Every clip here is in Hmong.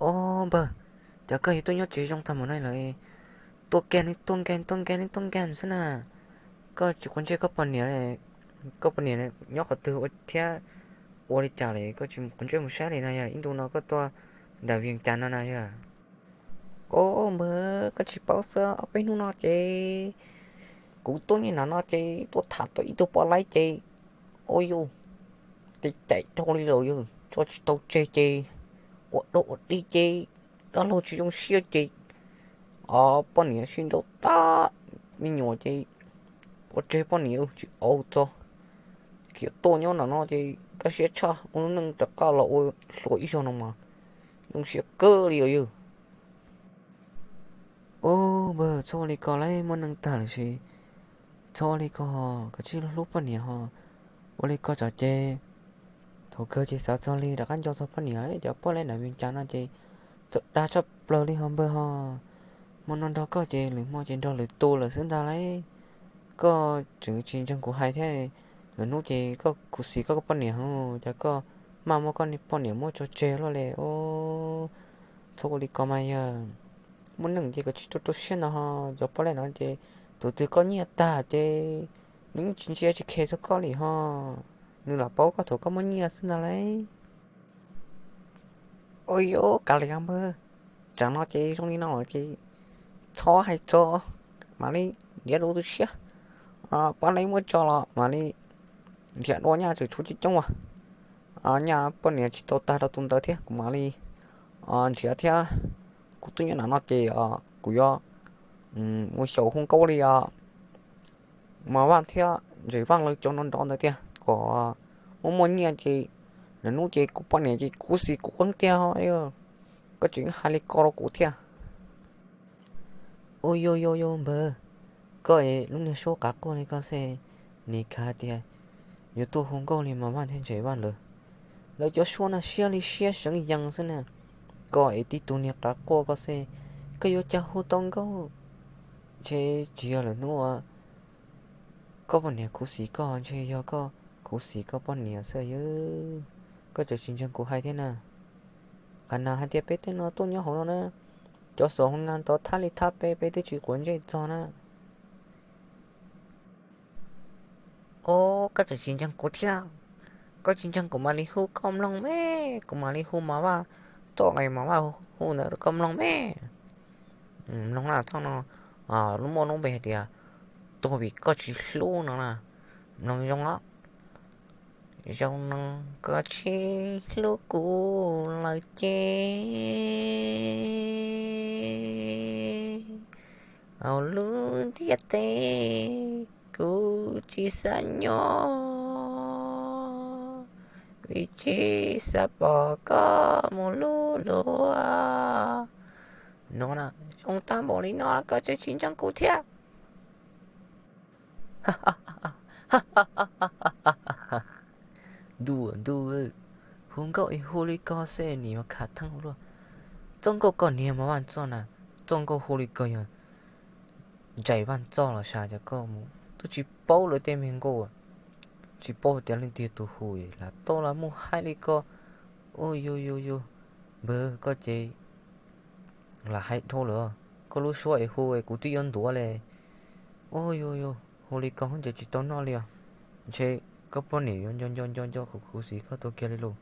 Ob npawg, cas koj yuav tuaj nyob tsev zoo tag mus no lawm? Tuaj kiag ne, tuaj nkees, tuaj nkees ne, tuaj nkees xwb na. Koj tsis quav ntsej koj poj niam, koj poj niam nyob qhov twg ua thiab ua li cas li koj tsis quav ntsej mus saib li no yog ib ntu no koj tuaj nram Vias Cas no na yog? Ob npawg, koj tsis paub xwb, ob peb hnub no ces kuv tuaj nyob no ces tuaj tham tau ib tug poj laib ces, ua yus, ces caim dhau li lawm yog tso tsis tau tseg ces ua dog ua dig ces dab laug tsis zoo siab ces, o, poj niam sib nrauj tag, me nyuam ces ua tseg poj niam tsis auv txog, khiav tuaj nyob no no ces kaj siab tshaj, ua lub neej rov qab los ua hluas ib zaug no mas zoo siab kawg li os yog. Ub, npawg, txhob ua li ko lawm, muaj neeg tag lawm sis txhob ua li ko ho, kav tsij hlub poj niam ho. Ua li ko tsam ces thaum kawg ces xav txog li rov qab nco txog poj niam lawm. Cov poj laib nram Vias Cas no ces txawm dag tshaj plaws li ho npawg ho. Hmo no nrog koj ces lwm hmo ces nrog lwm tus lawm xwb ntag lauj. Koj tseem tsis ntseeg kuv hais thiab. Lwm hnub ces koj khuv xim koj poj niam ho, cas koj maj muab koj poj niam muab tso tseg luaj li os. Txhob ua li ko mas yog, muaj neeg ces kav tsij rau rau siab ntau ho. Cov poj laib no ces tus twg koj nyiaj tag ces nws yeej tsis ntsia tsis khe txog koj li ho. Nws lam paub koj thaum koj muaj nyiaj xwb ntag lauj. Ua yuav kav liam npawg, tsam no ces zoo li no lawm ces txhob hais txog, mam li nrhiav dua tu siab. Poj laib muab tso los mam li nrhiav dua nyaj tseem tshuav coob coob as. Nyaj poj niam tsis tau tag rau tus ntawd thiab kuv mam li nrhiav thiab. Kuv twb nyob nram no ces kuv yuav mus xyaum hu nkauj li os. Mas Vaj thiab Ntses Vaj lawv cov nrov nrov ntawd tiag kom muaj muaj nyiaj ces lwm hnub ces kuv poj niam ces khuv xim kuv qeeb tiag. Koj tseem hais li ko rau kuv thiab. Ua yuav yuav yuav npawg, koj lub niag suab qav quaj li koj xwb, nim khav tias yuav tuaj hu nkauj li Mas Vaj thiab Ntses Vaj lawv. Lawv cov suab no siab li siab seev yees xwb na. Koj es tib tug niag qav quaj koj xwb, koj yuav cas hu tau nkauj? Ntshe tsis yog lwm hnub uas koj poj niam khuv xim koj, ntshe yog koj khuv xim koj poj niam xwb yog. Koj tseem tsis ntseeg kuv hais thiab na. Qhov no hais tias peb tej no tuaj nyob hauv no na, cov xom hoo na ntau thab li thab peb, peb twb tsis quav ntsej txog na. Os, koj tseem tsis ntseeg kuv thiab. Koj tsis ntseeg kuv mam li hu koj mloog me, kuv mam li hu Mas Vaj, txoj Mas Vaj hu ntawd koj mloog me. Mloog na txoj no, lub muaj lub npe hais tias tuag vim koj tsis hlub no na. Mloog zoo os. Zoo no koj tsis hlub kuv lawm ces hauv lub ntiaj teb kuv tsis xav nyob, vim tsis xav pom koj mus lub luag. No na, zoo tag npaum li no koj tseem tsis ntseeg kuv thiab. Ntuj, ntuj, hu nkauj es hu li ko xwb nim yuav khav theeb luaj. Txoj nkauj koj niag Mas Vaj Txoj na, txoj nkauj hu li ko yog Ntses Vaj Txoj los sav, cas koj mus twb tsis paub lawv tej me nkauj, tsis paub tias leej twg tus hu, lam tau los mus hais li ko. Ua yus yus yus, npawg koj ces lam hais dhau lawm, koj lub suab es hu es kuv twb yuav ntuav li. Ua yus yus, hu li ko ces tsis tau noj li os. Ntshe koj poj niam yuav nco nco nco nco khuv khuv xim koj tuag kiag li lauj.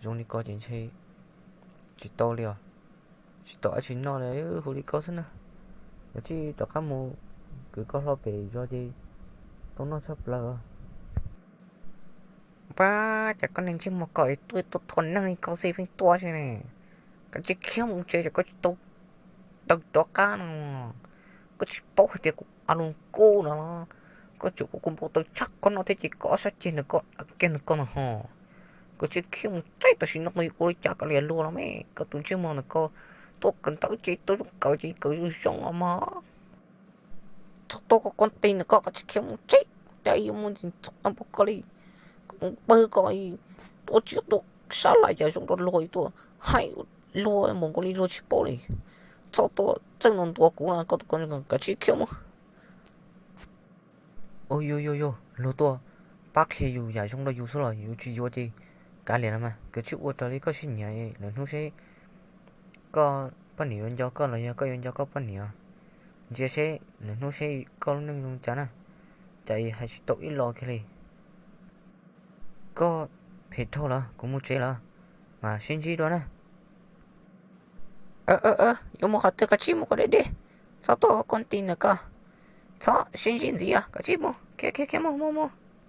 Zoo li ko ces ntshe tsis tau li os. Tsis tau dab tsi noj li, hu li ko xwb na. Kav tsij rov qab mus kwv koj hlo pem zos ces tau noj tshaj plaws. Pab, cas koj niag ntsej muag ko tuaj tuaj thua neeg li ko xwb pheej tuaj xwb ne? Kav tsij khiav mus tsev, koj tsis tau taw rov qab no. Koj tsis paub hais tias kuv a lus kub no los, koj tseem ua kuv npau taws tshaj qhov no thiab ces koj ob sab ceg ntawm koj kiag ntawm koj no ho. Koj tsis khiav mus tsev tam sim no ua li cas koj liam luag los me, koj tus ntsej muag ntawm koj tuaj kawm ntawv ces tuaj zoo kawm ces kawm zoo zoo os mog. Txhob tuaj koj koj ti ntawm koj, koj tsis khiav mus tsev, cas yuav muaj ntxim txom tau npaum koj li. Koj tus npawg ko tuaj tsis tuaj sab laj yam zoo rau luag tuaj hais luag npaum nkaus li luag tsis paub li. Txhob tuaj txawj ntuas ntuas kuv no, koj tus ko kav tsij khiav mus. Ua yus yus yus, luag tuaj pab qhia yus yam zoo rau yus xwb los yus tsis yuav ces kav liam los mas, kav tsij ua raws li koj siab nyiam lwm hnub seb koj poj niam yuav nco koj los yog koj yuav nco koj poj niam. Ntsia seb lwm hnub seb koj lub neej zoo cas na, cas hais tsis tau ib lo kiag li. Koj phem dhau lawm, kuv mus tsev lawm, mas sib ntsib dua na. Yuav mus qhov twg koj tsij mus kom deb deb, txhob tuaj ua koj ti ntawm koj, txhob sib ntsib ntxiv os, koj tsij mus, khiav khiav khiav mus mus mus.